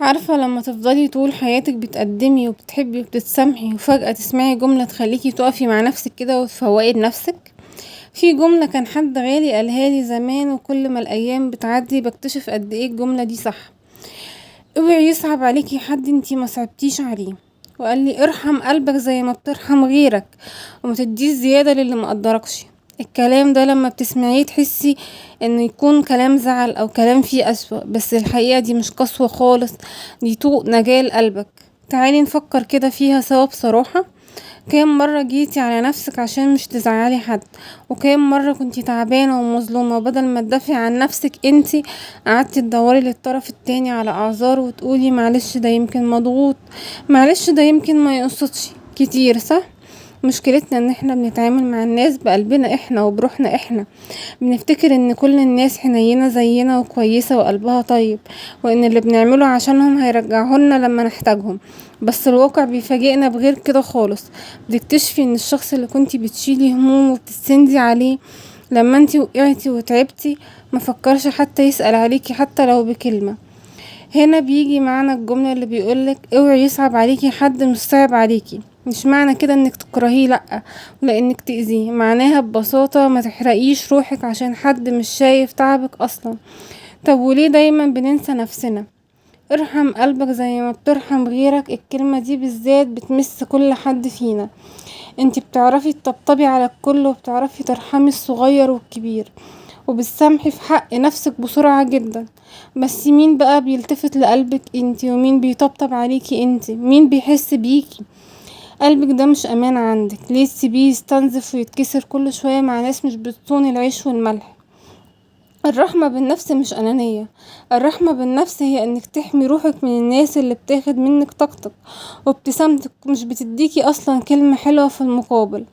عارفة لما تفضلي طول حياتك بتقدمي وبتحبي وبتتسامحي وفجأة تسمعي جملة تخليكي تقفي مع نفسك كده وتفوقي لنفسك؟ في جملة كان حد غالي قالها لي زمان، وكل ما الأيام بتعدي بكتشف قد ايه الجملة دي صح. اوعي يصعب عليكي حد انتي ما صعبتيش عليه. وقال لي ارحم قلبك زي ما بترحم غيرك، وما تديش زيادة للي ما قدركش. الكلام ده لما بتسمعيه تحسي انه يكون كلام زعل او كلام فيه قسوة، بس الحقيقة دي مش قسوة خالص، دي طوق نجاة لقلبك. تعالي نفكر كده فيها سوا بصراحة. كام مرة جيتي على نفسك عشان مش تزعلي حد؟ وكام مرة كنتي تعبانة ومظلومة وبدل ما تدافعي عن نفسك انتي قعدتي تدوري للطرف التاني على اعذار وتقولي معلش ده يمكن مضغوط، معلش ده يمكن ما يقصدش؟ كتير صح؟ مشكلتنا ان احنا بنتعامل مع الناس بقلبنا احنا وبروحنا احنا، بنفتكر ان كل الناس حنينة زينا وكويسة وقلبها طيب، وان اللي بنعمله عشانهم هيرجعهولنا لما نحتاجهم، بس الواقع بيفاجئنا بغير كده خالص. بتكتشفي ان الشخص اللي كنتي بتشيلي هموم وبتسندي عليه لما انتي وقعتي وتعبتي ما فكرش حتى يسأل عليكي حتى لو بكلمة. هنا بيجي معنى الجملة اللي بيقولك اوعي يصعب عليكي حد مش صعب عليكي. مش معنى كده انك تكرهيه، لأ، ولا انك تأذيه، معناها ببساطة ما تحرقيش روحك عشان حد مش شايف تعبك اصلا. طب وليه دايما بننسى نفسنا؟ ارحم قلبك زي ما بترحم غيرك. الكلمة دي بالذات بتمس كل حد فينا. انتي بتعرفي تطبطبي على الكل، وبتعرفي ترحمي الصغير والكبير، وبتسامحي في حق نفسك بسرعة جدا. بس مين بقى بيلتفت لقلبك انتي؟ ومين بيطبطب عليكي انتي؟ مين بيحس بيكي؟ قلبك ده مش امان عندك، ليه تسيبيه يستنزف ويتكسر كل شوية مع ناس مش بتصون العيش والملح؟ الرحمة بالنفس مش أنانية، الرحمة بالنفس هي انك تحمي روحك من الناس اللي بتاخد منك طاقتك وابتسامتك، مش بتديكي اصلا كلمة حلوة في المقابل،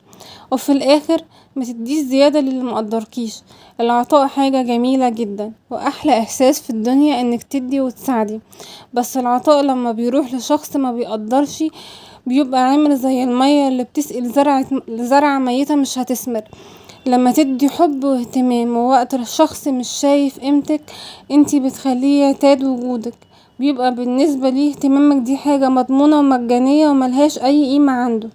وفي الاخر ما تديش زيادة للي مقدركيش. العطاء حاجة جميلة جدا، واحلى احساس في الدنيا انك تدي وتساعدي، بس العطاء لما بيروح لشخص ما بيقدرش بيبقى عامل زي المية اللي بتسقي زرعة ميتة مش هتثمر. لما تدي حب واهتمام ووقت الشخص مش شايف قيمتك، انتي بتخليه يعتاد وجودك، بيبقى بالنسبة ليه اهتمامك دي حاجة مضمونة ومجانية وملهاش اي قيمة عنده.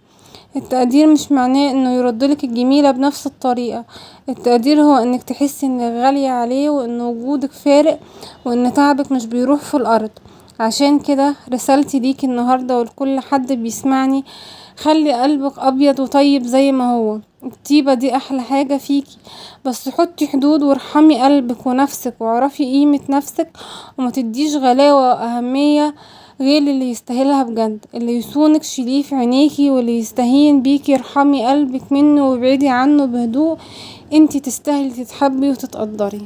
التقدير مش معناه انه يردلك الجميلة بنفس الطريقة، التقدير هو انك تحسي انك غالية عليه، وان وجودك فارق، وان تعبك مش بيروح في الارض. عشان كده رسالتي ليكي النهاردة ولكل حد بيسمعني، خلي قلبك ابيض وطيب زي ما هو. الطيبة دي احلى حاجة فيكي، بس حطي حدود وارحمي قلبك ونفسك، واعرفي قيمة نفسك، وما تديش غلاوة واهمية غير اللي يستاهلها بجد. اللي يصونك شيليه في عينيكي، واللي يستهين بيكي ارحمي قلبك منه وابعدي عنه بهدوء. انتي تستاهلي تتحبي وتتقدري.